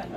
လၢ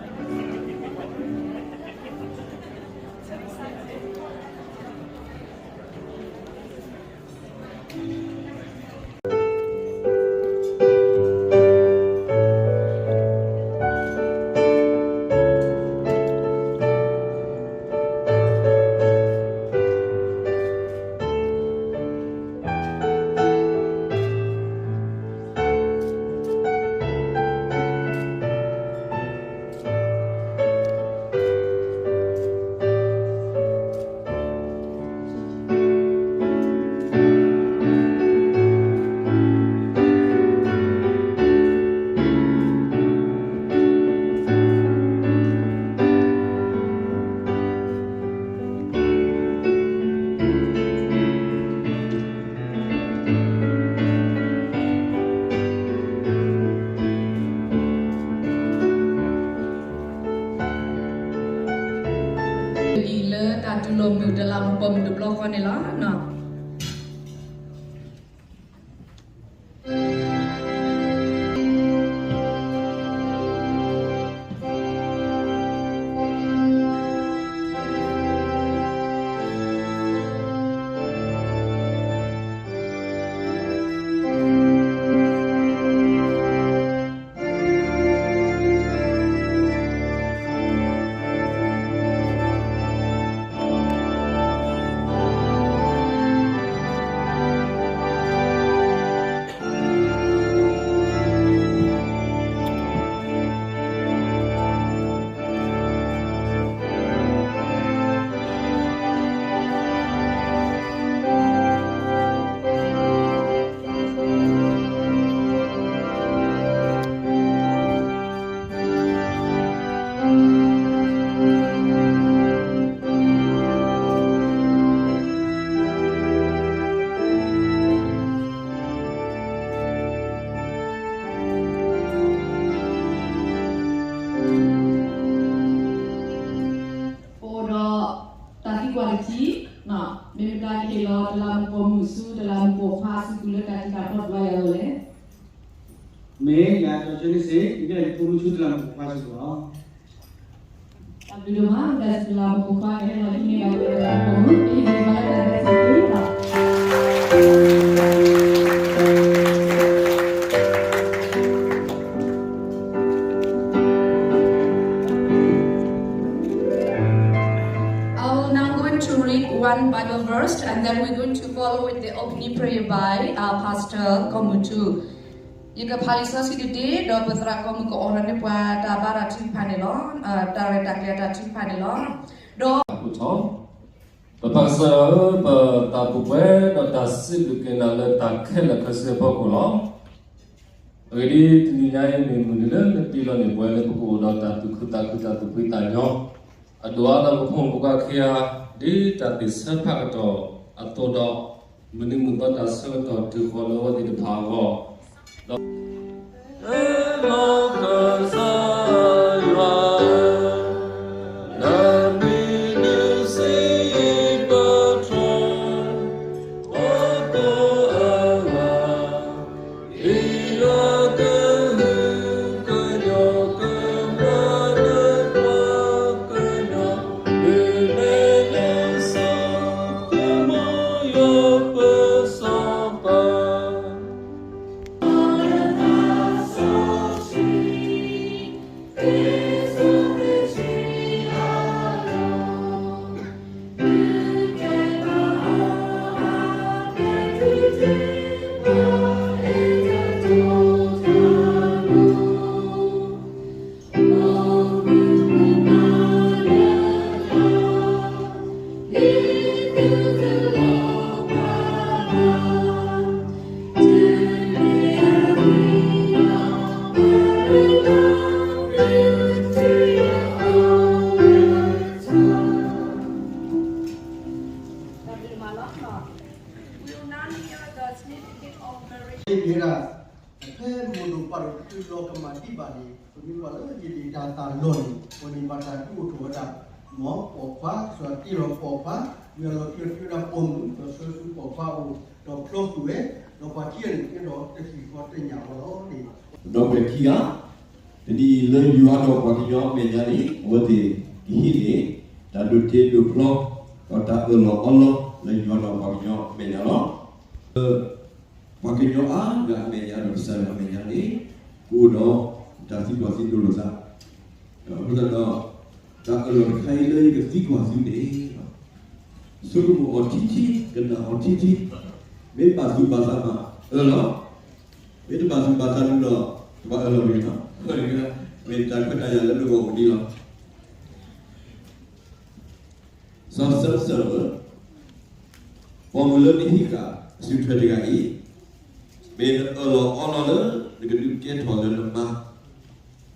တၢ်တူၢ်လိာ်မုာ်တလးမူးပိာ်မုၣ်တဘျီဃီန့ၣ်လီၤ. ပအိၣ်ဒီး တၢ်သံကွၢ်တထံၣ်, မ့ၢ်မတၤကဟ့ၣ်လီၤတလးမူးပိာ်မုၣ်ဆူတလးမူးပိာ်ခွါအစုပူၤလၢတၢ်တံာ်တာ်ပီတဘျီအံၤအဂီၢ်လဲၣ်. မ့ၢ်ယၤ ကၠီၤဆၢန့ၣ်စ့ၢ် ယကဟ့ၣ်လီၤတလးမူးပိာ်ခွါအစုပူၤလီၤ. တၢ်ဘျုးဒိၣ်မး တၢ်စူၢ်တလးမူးပိာ်ခွါကဟဲလီၤဟံးန့ၢ်ဘၣ်တလးမူးပိာ်မုၣ် ကဟ့ၣ်ဂံၢ်ဘါလၢတၢ်ဒဲးစူၤလီၤ. I will now going to read one Bible verse and then we're going to follow with the opening prayer by our pastor ကီၢ်မုၢ်ထူ. ယကဖးလံာ်စီဆှံတဒ့ ဒီးပသရၣ်ကီၢ်မုၢ်ကအိးထီၣ်န့ၢ်ပှၤတၢ်ဘါတၢ်ထုကဖၣ်န့ၣ်လီၤ. တၢ်ရဲၣ်တၢ်ကျဲၤတၢ်ထုကဖၣ်န့ၣ်လီၤ. ဒီး ပပၢ်ကစၢ်ယွၤဧၢ, ပသးပူၤဖှဲးဒီးတၢ်စံးဘျုးက့ၤနၤလၢတၢ်ခဲလၢာ်ခဲဆ့ အဖီခိၣ်လီၤ. အဂ့ၢ်ဒ်အံၤ, တနံၤညါအံၤမ့ၢ်မုၢ်နံၤလၢနတ့လီၤန့ၢ်ပှၤလၢပကအိၣ်ဒီးတၢ်သူၣ်ခုသးခု တၢ်သူၣ်ဖှံသးညီ, အဒိၣ်အါဒီးပဖိမုၣ်ပပှၢ်ခံဂၤ ဒ်တၢ်သ့ၣ်ဆၢဖးကတီၢ်အသိးဒီး, မုၢ်နံၤမုၢ်သီတၢ်ဆၢကတီၢ်တုၤဃီၤလၢအဝဲသ့ၣ်တဖၣ်အဂီၢ်, ဒီး ဖဲမိၢ်ဒိၣ်ပၢ်ဒိၣ်တချုးလီၤကမၣ်ဒံးဘၣ်န့ၣ် ပမ့ၢ်ကွၢ်လၢယဒ့ၣ်တၢ်သးလီၢ်န့ၣ် ပှၤန့ၣ်ဘၣ်တၢ်ဒုးအိၣ်ထီၣ်ဝဲဒၣ် မ်ပိာ်ခွါ ကစၢ်တ့လီၤပိာ်ခွါ မ့ၢ်အလီၢ်ခံဒီးတုၤဝဲဒၣ်ပိာ်မုၣ် ဒီးဆှၢဆူပိာ်ခွါအအိၣ် ဒီးဖျီဃုာ်ဝဲ ဒီးပှၤခံဂၤန့ၣ်ကဲထီၣ်တဟံၣ်ဃီတညၣ်ဃီလီၤန့ၣ် ဒီပုၢ်ဝဲၢ်ခံဂၤ တနံၤအံၤလၢယွၤဒီးပှၤကညီအမဲာ်ညါန့ၣ် အဝဲသ့ၣ်ကဟံးန့ၢ် တၢ်ဒိးတ့ဒိးဖျီ ဒီးတၢ်အၢၣ်လီၤအီလီၤလၢယွၤဒီးပှၤကညီအမဲာ်ညါလီၤ. ပှၤကညီအါဂၤအမဲာ်ညါဒီးကစၢ်ယွၤအမဲာ်ညါန့ၣ် ကအိၣ်ဒီးတၢ်သံကွၢ်သံဒိးလိာ်သး အဃိသတးဒီး တၢ်အၢၣ်လီၤတခါအံၤလၢယကသံကွၢ်သုန့ၣ် ဆိကမိၣ်အီၤထံထံ ကနၣ်အီၤထံထံ, မ့ၢ်ဘၣ်သူၣ်ဘၣ်သးဘၣ်အၢၣ်လီၤ, မ့ၢ်တဘၣ်သူၣ်ဘၣ်သးဒုးဒီး တဘၣ်အၢၣ်လီၤတဂ့ၤလီၤ. မ့ၢ်တၢ်ခွဲးတၢ်ယာ်လၢနဂီၢ်အိၣ်ဒံးလီၤ. စီၤစၢ်စၢ်လၢ ပိာ်မုၣ်လၢနဟံးဃာ်အစုထွဲတဂၤအံၤ, မ့ၢ်နအၢၣ်လီၤအီလီၤလၢ နကဒုးကဲထီၣ်လၢနမါ,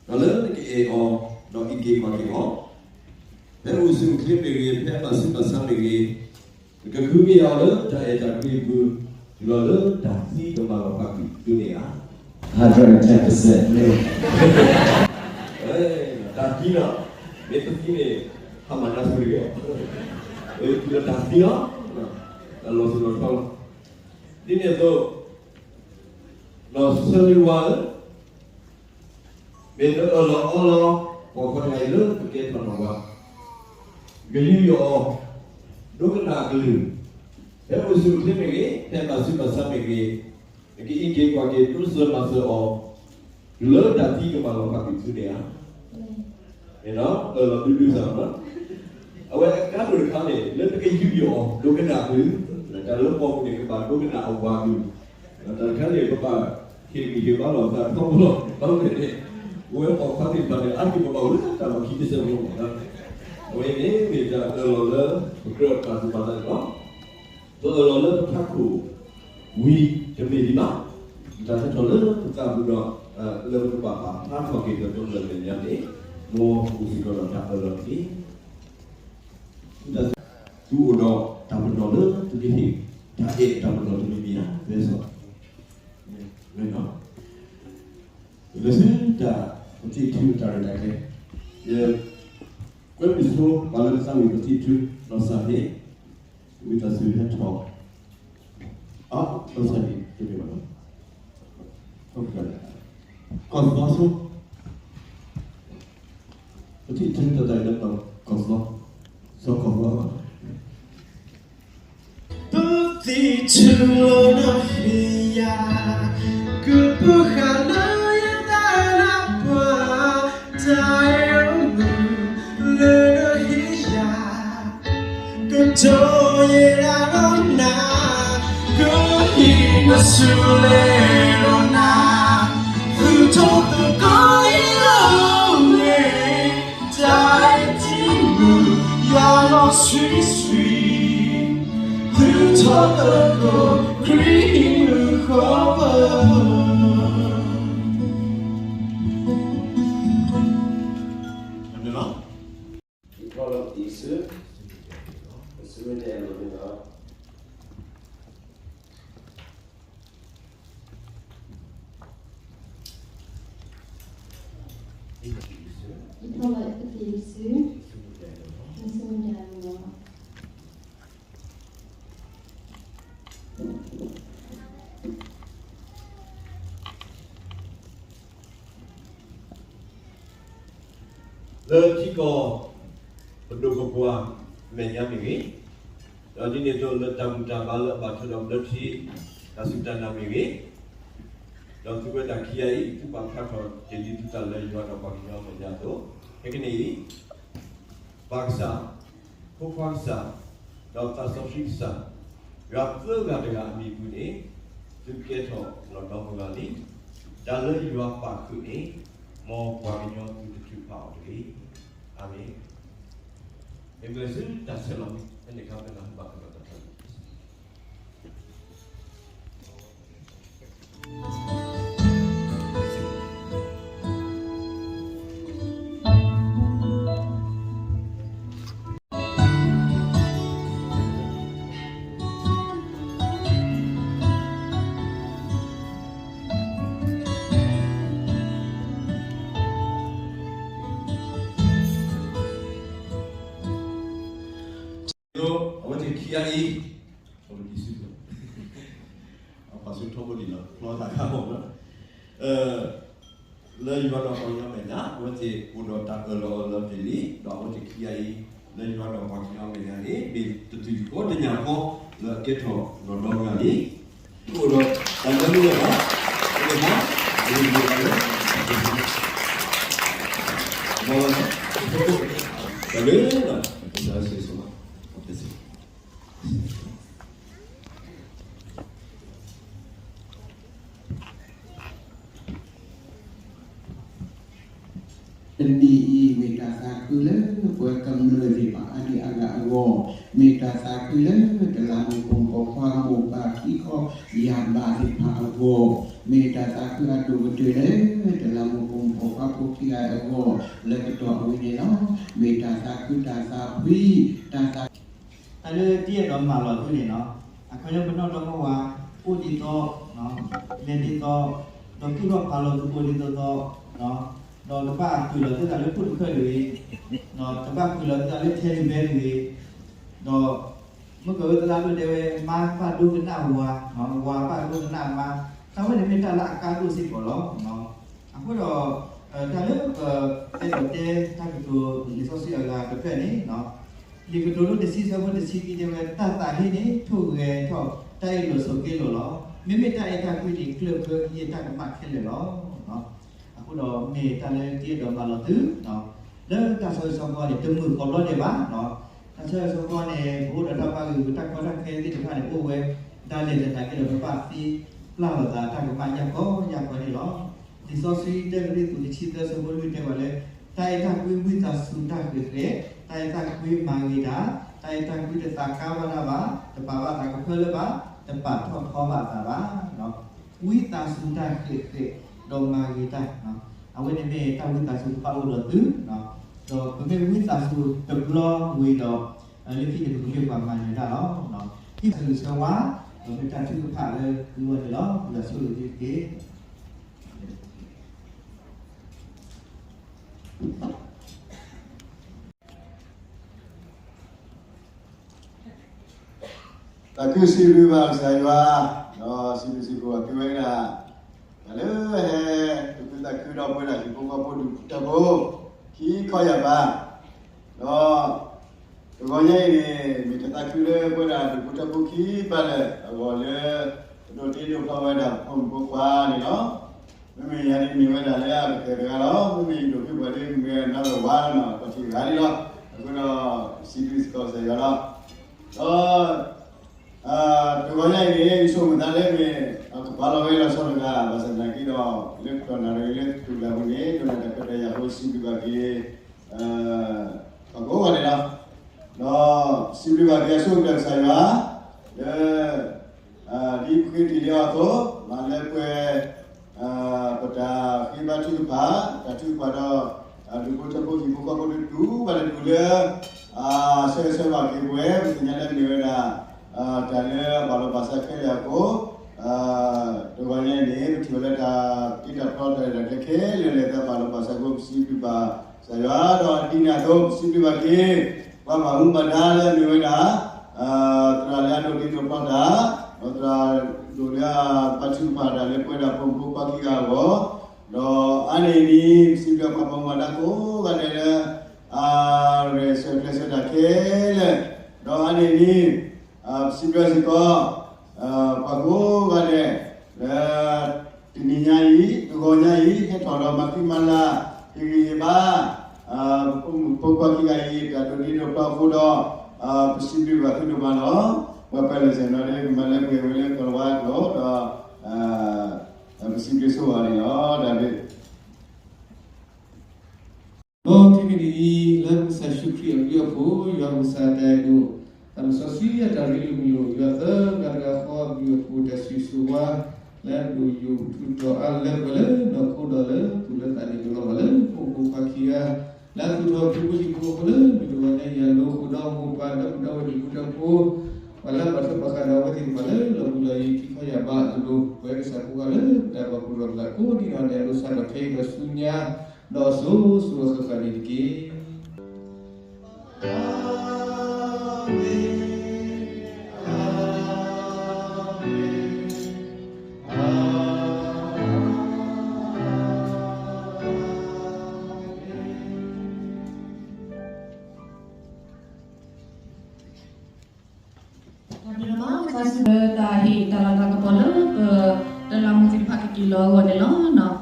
ဒီးလၢနကအဲၣ်အီၤ ဒီးအံးက့ၤကွၢ်က့ၤအီၤ, ဖဲအိၣ်ဆူၣ်အိၣ်ချ့မ့ၢ်ဂ့ၤ, ဖဲဘၣ်ဆူးဘၣ်ဆါမ့ၢ်ဂ့ၤ, နကဃုက့ၤအီၤလၢတၢ်အဲၣ်တၢ်ကွံအပူၤ, တုၤလီၤလၢတၢ်သံကမၤလီၤဖးကွံာ်သုန့ၣ်ဧါ. Hundred and ten percent တၢ်သံလီၤ, မ့ၢ်တသံန့ၣ် ဟါမၢ်နါဆိတဂ့ၤ, တုၤလီၤတၢ်သံလီၤ, တၢ်လီၤစိၤလီၤထီလီၤ. ဒ်န့ၣ်အသိး ဒီးဆၢလ့ဝါဧၢ, မ့ၢ်နအၢၣ်လီၤအီလီၤ ပိာ်ခွါတဂၤအံၤလၢကကဲထီၣ်နဝၤ, ကယူးယီၣ်အီၤ ဒိကနၣ်အကလုၢ်, ဖဲအိၣ်ဆူၣ်အိၣ်ချ့မ့ၢ်ဂ့ၤ, ဖဲဘၣ်ဆူးဘၣ်ဆါမ့ၢ်ဂ့ၤ, နကအံးက့ၤကွၢ်က့ၤ တိစၢၤမၤစၢၤအီၤ, တုၤလၢတၢ်သံကမၤလီၤဖးကွံာ်သုန့ၣ်ဧါ. အၢၣ်လီၤဒုးဒုးစၢ်လီၤ. အဝဲအကါဒိၣ်တခါန့ၣ် လၢနကယူးယီၣ်အီၤ ဒိကနၣ်အကလုၢ်, တၢ်လၢပိာ်မုၣ်န့ၣ် ကဘၣ်ဒိကနၣ်အဝၤအကလုၢ်, တၢ်တခါန့ၣ် ပဘၣ်ဟ့ၣ်ဂံၢ်ဟ့ၣ်ဘါလိာ်သးထီဘိလီၤ. ဘၣ်မနုၤလဲၣ်န့ၣ် ပဝဲပိာ်ခွါသ့ၣ်တဖၣ်န့ၣ် အါတက့ၢ်ပဘၣ်အိၣ်လၢတၢ်လီၢ်ခံတစဲးဖိမး, အဝဲအံၤန့ၣ်မ့ၢ်တၢ်အၢၣ်လီၤလၢ ပကြၢးတၢ်သူၣ်ပာ်သးန့ၣ်လီၤ. ပအၢၣ်လီၤလၢပထးခိၣ်ဝံၤတမ့ၢ်ဒံးဘၣ်, တၢ်ဟဲထီၣ်လၢပသးပူၤဒီး လၢပကဘၣ်ပာ်ဖျါထီၣ်က့ၤပတၢ်လၢမဲာ်ညါန့ၣ် မ်ပအိၣ်စ့ၢ်ကီးဒီးတၢ်အၢၣ်လီၤတက့ၢ်. သုအိၣ်ဒီးတၢ်ပနီၣ်လၢသုကဟ့ၣ် တၢ်အဲၣ်တၢ်ပနီၣ်တမံၤမံၤဧါ, ဝဲ လၢသုတၢ်ပသံၣ်ထုအတၢ်ရဲၣ်တၢ်ကျဲၤ, ယကွဲမုာ်ဆိ ပှၤလၢကသးဝံၣ်ပသံၣ်ထု လီၤစၢ်န့ၣ် ဝံသးစူၤဟဲထီၣ်, အ လီၤစၢ်န့ၣ် တမ့ၢ်ဘၣ်လီၤ, ကီၢ်သီဆိ, ပသံၣ်ထုတၢ်တၢ်လၢကီၢ်သီ, စီၤကီၢ်သီ ပသံၣ်ထုလၢနဟ့ၣ်ယၤ, ကပၢၤဃာ်လၢယသးနၢ်ပၢၢ်, တၢ်အဲၣ်မုာ်လၢနဟ့ၣ်ယၤ, ကတိၤယဲဒၣ်ဒီးနၤ, ကဟံးန့ၢ်ဆူလဲဒီးနၤ, သုထီၣ်သကိးအံၤလီၤန့ၣ်, တၢ်အဲၣ်တံၢ်မုာ်ယွၤလီၤဆှံဆှံ, သုထီၣ်သကိး ခရံာ်ဟံးမုာ်ဃီပၢၢ်. အမ့ၢ်လီၤ. ယထီၣ်လၢပသံၣ်စု, ပစုမ့ၢ်တဲအလိၤန့ၣ်လီၤ. ယထီၣ်လၢပသံၣ်စု, ပစုမ့ၢ်တဲအလိၤလီၤ. လၢထံကီၢ် ပဒိၣ်ပပှၢ်အမဲာ်ညါမ့ၢ်ဂ့ၤ, ဒီးဒ်န့ၣ်အသိးလၢတၢ်ဘူၣ်တၢ်ဘါလၢအဘၣ်ထွဲဒီးဘျၢထံ တၢ်စူၢ်တၢ်နာ်မ့ၢ်ဂ့ၤ, ဒီးသုဝဲဒၣ်ခံဂၤအံၤ သုပာ်ဖျါထီၣ်တ့ၢ်လံသုသးလၢယွၤဒီးပှၤကညီအမဲာ်ညါအသိး, ခဲကနံၣ်အံၤ ပၢ်ကစၢ်, ဖိခွါကစၢ်, ဒီးသးစီဆှံကစၢ်, ယွၤသၢဂၤတဂၤအမံၤအပူၤန့ၣ် သုကဲထီၣ်လီၤဒီမုၢ်ဂၤလံ. တၢ်လၢယွၤပာ်ဃုာ်န့ၣ် မ်ပှၤကညီသုတထုးဖးအီၤတဂ့ၤ. အၤမ့ၣ်. မ့ၢ်ဘျုးသုတၢ်ဆဲးလီၤမံ ဖဲန့ၣ်အခါ ပနၢ်ဟူဘၣ်ကဒီးတၢ်ထီၣ်လံ အဝဲသ့ၣ်ခံဂၤအံၤ, အပာ်ဆူၣ်ထီဘိလံလီၤ ဖျီသးခါမီၢ်, လၢယွၤဒီးပှၤကညီမဲာ် အိၣ်ဒီးတၢ်အၢၣ်လီၤအီလီၤတ့ၢ်လံ, ဒီးအဝဲတခံဂၤအံၤ လၢယွၤဒီးပှၤကညီအမဲာ်ညါန့ၣ် မ့ၢ်တတုၤဃီတညၣ်ဃီ လၢအကဲထီၣ်ဒီးဒီဂၤန့ၣ် အိၣ်ဒီးတၢ်လၢမူလၢဘၣ်, အိၣ်ဒီးမူလၢဘၣ်, တၢ်လၢ တၢ်လၢ တနံၤအံၤ မ့ၢ်တၢ်သးခုလၢပှၤကမျၢၢ်သ့ၣ်တဖၣ်အါဒံအါဂၤအဂီၢ်, မ့ၢ်တၢ်သးခုလၢတလးမူပိာ်မုၣ်ပိာ်ခွါ မိၢ်ပၢ်ခံခီယၢ်ဘးသ့ၣ်တဖၣ်အဂီၢ်, မ့ၢ်တၢ်သးခုအဒိၣ်ကတၢၢ်လၢ တလးမူပိာ်မုၣ်ပိာ်ခွါဖိခံဂၤအဂီၢ် လၢကတီၢ်အဝဲန့ၣ်လီၤ. မ့ၢ်တၢ်သးခုတၢ်သးဖှံ တၢ်သး တၢ်လၢတအဲၣ်ဒိးမၤလီၤသုန့ၣ်လီၤ. အခီပညီပနီၣ်ဒီမါဝၤ အိၣ်ဒ်သိး လဲၤဒ်သိး ဒီးသူၣ်ထီၣ်ဖးလီၤသုအိၣ်ဒ်သိးသိး ဒီးတဘၣ်ဃုာ်လီၤသုသးလၢခိၣ်တဖျၢၣ်တဂ့ၤ, တဘၣ်ဃုာ်လီၤသုသးလၢထဲတဘဲတဂ့ၤ, ဒီး မုၢ်ကဝဲသရၣ်ဒိၣ်တဲဝဲ မါဘၣ်ဒိကနၣ်ဝၤ, ဝၤဘၣ်ဒိကနၣ်မါ, တၢ်ဝဲန့ၣ်မ့ၢ်တၢ်လၢအကါဒိၣ်စ့ၢ်ကီးလီၤ. အဃိဒီး တၢ်လၢပအဲၣ်ဒိးတဲတၢ်ကတိၤလံာ်စီဆှံအဂၤတဖျၢၣ်န့ၣ် လံာ်ကတိၤဒိတဆံဆၢဖိတဆံခံတဲဝဲ တၢ်သးဟ့န့ၣ် ထိၣ်ဂဲၤထီၣ်တၢ်အ့ၣ်လိာ်ဆိးက့လိာ်လီၤ. မ့မ့ၢ်တၢ်အဲၣ်တၢ်ကွံန့ၣ် ကျၢၢ်ဘၢဟံးတၢ်ကမၣ်ခဲလၢာ်လီၤ. အဃိဒီးမ့ၢ်တၢ်လၢတအဲၣ်ဒိးမၤလီၤသု လၢတၢ်ဆၢဂ့ၤဆၢဝါန့ၣ် တမုာ်ကိးဘျီဒဲးဘၣ်. တၢ်ဆၢဂ့ၤဆၢဝါန့ၣ် ပအိၣ်ဒီးတၢ်ဘၣ်ဂ့ၢ်ဂူာ် တၢ်ကီတၢ်ခဲသ့ၣ်တဖၣ်န့ၣ် အိၣ်ဝဲဒၣ်လဲာ်သနာ်က့ဒီး ပဘၣ်သ့ပျၢ်လိာ်သးတၢ်ကမၣ်ယၢ်ကီယၢ်ကီန့ၣ်လီၤ. လံာ်စီဆှံတၢကရံၣ်သူးတဆံသၢဆၢဖိလွံၢ်တဲဝဲလၢ တၢ်အဲၣ်တၢ်ကွံဝံသးစူၤတၢ်ဃဲၤဃဲၤ, တၢ်အဲၣ်တၢ်ကွံမၤဂ့ၤတၢ်, တၢ်အဲၣ်တၢ်ကွံတသးကါဘၣ်တၢ်ဘၣ်, တပာ်ဘၣ်သးကဖၢလၢဘၣ်, တပာ်ထီၣ်ထီဘၣ်သးဘၣ်. ဝံသးစူၤတၢ်ဃဲၤဃဲၤ ဒီးမၤဂ့ၤတၢ်, အဝဲန့ၣ်မ့ၢ်တၢ်ဝံသးစူၤကဘၣ်အိၣ်ဒီးသု, ဒီးပမ့ၢ်ဝံသးစူၤတဘျီဝံၤဒီး လၢခံန့ၣ်ပကမ့ၢ်ပှၤမၤနၢၤတၢ်လီၤ. ဟံၣ်ဆၢဂ့ၤဆၢဝါ ဒီးမ့ၢ်တၢ်ထုကဖၣ်လၢသုဂီၢ်န့ၣ်လီၤ. ယွၤဆိၣ်ဂ့ၤသုတက့ၢ်. သးခုစံးဘျုးဘၣ်ကစၢ်ယွၤ, ဒီးစံးဘျုးစံးဖှိၣ်ဘၣ်က့ၤဝဲဒၣ် တၢ်လၢဟဲ ဒိးဖှူသးခုဒီးပဝဲဒၣ်ဟံၣ်ဖိဃီဖိဒူၣ်ဖိထၢဖိ ခံခီယၢ်ဘး, ဒီး တဂီၤညါအံၤန့ၣ် မ့ၢ်တၢ်သးခုလၢပဝဲဒၣ်ဒူၣ်ဖိထၢဖိခံဘၣ်လၢာ်အဂီၢ်လၢ ပဒိးဒ့ဒိးဖျီဝဲဒၣ်ပိာ်မုၣ်ပိာ်ခွါန့ၣ်လီၤ. မ့မ့ၢ်ယၤန့ၣ်မ့ၢ်ဝဲဒၣ်လၢအကတၢၢ်တဂၤလီၤ. မ့မ့ၢ်ယဒိၣ်ဖုၣ်ပှၤဒ်မ့ၢ်နီၢ်ကဝါလီၤနီၤ ပှၤထံၣ်ဂၤလံလီၤ. အဃိဒီး စံးဘျုးစ့ၢ်ကီးကစၢ်ယွၤလီၤ. ဒီး တဂီၤညါအံၤန့ၣ် ယဆိကမိၣ်သးလၢမ့ၢ် ကပာ်လီၤဝဲလီၤဆီတဂၤ ဘၣ်ဆၣ်သနာ်က့ဒီး လၢကတီၢ်နၣ်ရံၣ်လၢတတုၤလၢအပူၤန့ၣ် ဒိးန့ၢ်တၢ်ခွဲးတၢ်ယာ်အဃိ စံးဘျုးဘၣ်က့ၤ ပှၤကိးဂၤဒဲးလီၤ. ဒီးစံးဘျုးဘၣ်က့ၤအဆိကတၢၢ်ကစၢ်ယွၤ လၢ ဒ်ပဃ့တ့ၢ်လံအီၤအသိး မၤလၢပှဲၤ ပတၢ်ဃ့ဘါထုကဖၣ် တၢ်ထုကဖၣ်ဒီး ဒူၣ်ဖိထၢဖိဟံၣ်ဖိဃီဖိတတူၢ်ဘၣ်တတူၢ်လၢ ဆၢဂ့ၤဆၢဝါက့ၤပဝဲ ပသ့ၣ်ညါလၢမ့ၢ်ဝဲဒၣ် တၢ်လၢဘၣ်လီၤဘၣ်စးခဲလၢာ်အဃိ တဂီၤညါအံၤန့ၣ် ပထံၣ်ဝဲလၢတၢ်တ့တၢ်ဖျီတၢ်ရဲၣ်တၢ်ကျဲၤခဲလၢာ်လၢတၢ်ဘၣ်လီၤဘၣ်စးအဃိ ပစံးဘျုးဘၣ်ကစၢ်ယွၤ ဒီးဒ်န့ၣ်အသိး ပစံးဘျုးဘၣ်က့ၤ ပှၤဘၣ်မူဘၣ်ဒါလၢမ့ၢ်ဝဲဒၣ် သရၣ်လၢအဒိးတ့ဒိးဖျီတၢ် ဒီးသရၣ်ဒိၣ်လၢအဘါထုကဖၣ်တၢ်လၢပဝဲဒၣ်ပိာ်မုၣ်ဖိခွါခံဂၤအဂီၢ် ဒီးအါန့ၢ်အန့ၣ် ပစံးဘျုးပှၤဘၣ်မူဘၣ်ဒါကိးဂၤဒဲးလၢ အရဲၣ်ဆၢၣ်ကျဲၤဆၢတၢ်ခဲလၢာ် ဒီးအါန့ၢ်အန့ၣ် ပစံးဘျုးစ့ၢ်ကီး ပှၤကိးဂၤဒဲး လၢ တနံၤညါအံၤ တဂီၤညါအံၤ ဟဲထီၣ်ဒီးမၤဃံမၤလၤ ဟ့ၣ်ဂံၢ်ဟ့ၣ်ဘါ ပဖိမုၣ်ဖိခွါခံဂၤအံၤ တၢ်ဒိးတ့ဒိးဖျီအဃိဒီး ပစံးဘျုးဘၣ်သုဒိၣ်မးလီၤ. ပှၤပၢၤလၢစဲၤနီၤဒ်ကမၤလၢပှဲၤဝဲလၢကီၢ်လၤဝါကျိာ်ဒီး ပစံးဘျုးဆိဝဲန့ၣ်လီၤ. တၢ်ဘျုး ဒီးခဲကနံၣ်အံၤ လၢပကစၢ်ယ့ၣ်ၡူးခရံာ်အဘျုးအဖှိၣ် ယွၤပကစၢ်တၢ်အဲၣ်ဒိၣ် သးစီဆှံအတၢ်ရ့လိာ်မုာ်လိာ် ယွၤသၢဂၤတဂၤဃီအဘျုးအဖှိၣ် တၢ်ဆိၣ်ဂ့ၤဆိၣ်ဝါ လၢအဒိၣ်ယိာ်ထူးတီၤအါလၢပှဲၤလၢနီၢ်ခိဒီးလၢသူၣ်လၢသးန့ၣ် ကလီၤဘၣ်လၢပဖိမုၣ်ဖိခွါခံဂၤ လၢအသူၣ်ထီၣ်ဖုဖိဟံၣ်ဖိဃီဖိလၢမုၢ်တဂီၤညါအံၤအလိၤ ဃုာ်ဒီးမိၢ်ပၢ်ဒီပုၢ်ဒီဝဲၢ်ဒူၣ်ဖိထၢဖိ ပှၤလၢအဘၣ်ထွဲဘၣ်ဃးဒီးအဝဲသ့ၣ်တဖၣ်လၢလီၢ်ဘူးလီၢ်ယံၤ ခံခီယၢ်ဘးအလိၤ ပဝဲကစၢ်ဖိဂၤလၢတၢ်ဘၣ်ဖှိၣ်ထီၣ်ပသးကိးဒံနီၢ်ဒဲး အလိၤစးထီၣ်ခဲအံၤဒီးဆူညါ ဒီးစိၤစိၤအဃၣ်ဃၣ်န့ၣ်တက့ၢ်. အၤမ့ၣ်, အၤမ့ၣ်, အၤမ့ၣ်. လၢတၢ်ဟ့ၣ်တၢ်လၤတၢ်ကပီၤလၢပတလးမူသ့ၣ်တဖၣ်ကက့ၤလီၤအဂီၢ်န့ၣ်လီၤ. တၢ်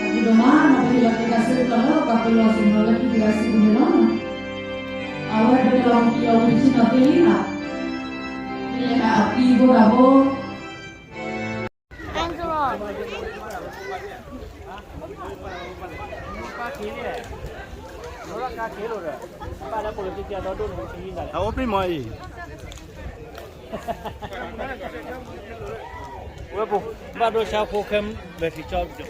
ဘျုးဒိၣ်မး ပဟ့ၣ်လီၤက့ၤတၢ်ဆၢကတီၢ်လၢပှၤပလီၢ်ဆ့ၣ်နီၤလၢခံတဂၤစုပူၤန့ၣ်လီၤ. အဝဲပလီၢ်မူက့ၤအီၤဝံၤတဆံနီၤသ့လံနီၤ, လၢအပံၤဘိဒၣ်ဘိ အအိၣ်ပြံမီၤအံၤ, ဝဲပဘၣ်ဒိဆါဖိခဲ ဘဲထံကၠီ